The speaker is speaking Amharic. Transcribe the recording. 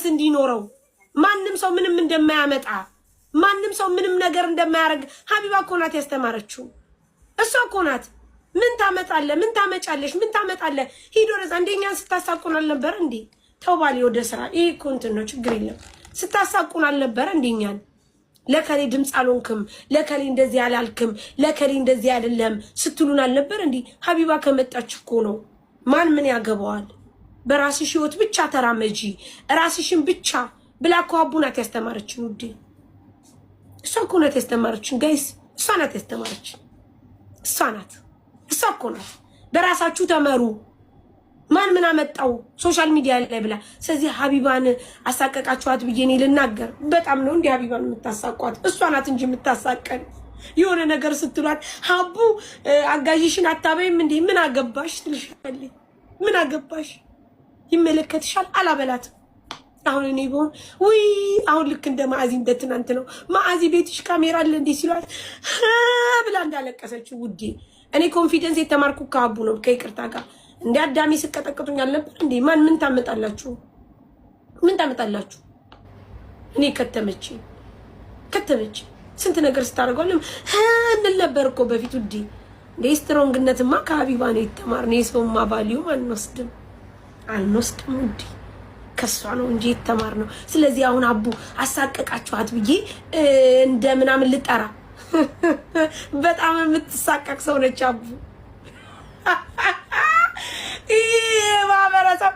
እንዲኖረው፣ ማንም ሰው ምንም እንደማያመጣ፣ ማንም ሰው ምንም ነገር እንደማያደርግ ሀቢባ እኮ ናት ያስተማረችው። እሷ እኮ ናት። ምን ታመጣለ? ምን ታመጫለሽ? ምን ታመጣለ? ሂዶ ወደዛ። እንደኛን ስታሳቁን አልነበረ እንዴ? ተው ባሌ ወደ ስራ። ይሄ እኮ እንትን ነው፣ ችግር የለም። ስታሳቁን አልነበረ እንደኛን? ለከሌ ድምፅ አልሆንክም፣ ለከሌ እንደዚህ አላልክም፣ ለከሌ እንደዚህ አይደለም ስትሉን አልነበር እንዴ? ሀቢባ ከመጣች እኮ ነው። ማን ምን ያገባዋል? በራስሽ ህይወት ብቻ ተራመጂ፣ ራስሽን ብቻ ብላ እኮ አቡ ናት ያስተማረችን። ውዴ፣ እሷ እኮ ናት ያስተማረችን። Guys፣ እሷ ናት ያስተማረችን። እሷ ናት፣ እሷ እኮ ናት። በራሳችሁ ተመሩ፣ ማን ምን አመጣው social media ላይ ብላ። ስለዚህ ሀቢባን አሳቀቃችኋት ብዬ እኔ ልናገር፣ በጣም ነው እንዲህ ሀቢባን የምታሳቋት። እሷ ናት እንጂ የምታሳቀን። የሆነ ነገር ስትሏት ሀቡ አጋዥሽን አታበይም እንዴ? ምን አገባሽ ትልሻለች። ምን አገባሽ፣ ይመለከትሻል። አላበላትም። አሁን እኔ ብሆን ውይ፣ አሁን ልክ እንደ ማዕዚ፣ እንደ ትናንት ነው። ማዕዚ ቤትሽ ካሜራ አለ እንዴ ሲሏት ብላ እንዳለቀሰችው ውዴ። እኔ confidence የተማርኩ ከአቡ ነው፣ ከይቅርታ ጋር። እንደ አዳሚ ስቀጠቅጡኝ አልነበር እንዴ? ማን ምን ታመጣላችሁ? ምን ታመጣላችሁ? እኔ ከተመች ከተመች ስንት ነገር ስታደርገው እንል ነበር እኮ በፊት ውዴ። እንደ strong ነትማ ከሀቢባ ነው የተማርነው። የሰውማ value ም አንወስድም፣ አንወስድም ውዴ፣ ከሷ ነው እንጂ የተማርነው። ስለዚህ አሁን አቡ አሳቀቃችኋት ብዬ እንደ ምናምን ልጠራ፣ በጣም የምትሳቀቅ ሰው ነች አቡ። ይህ ማህበረሰብ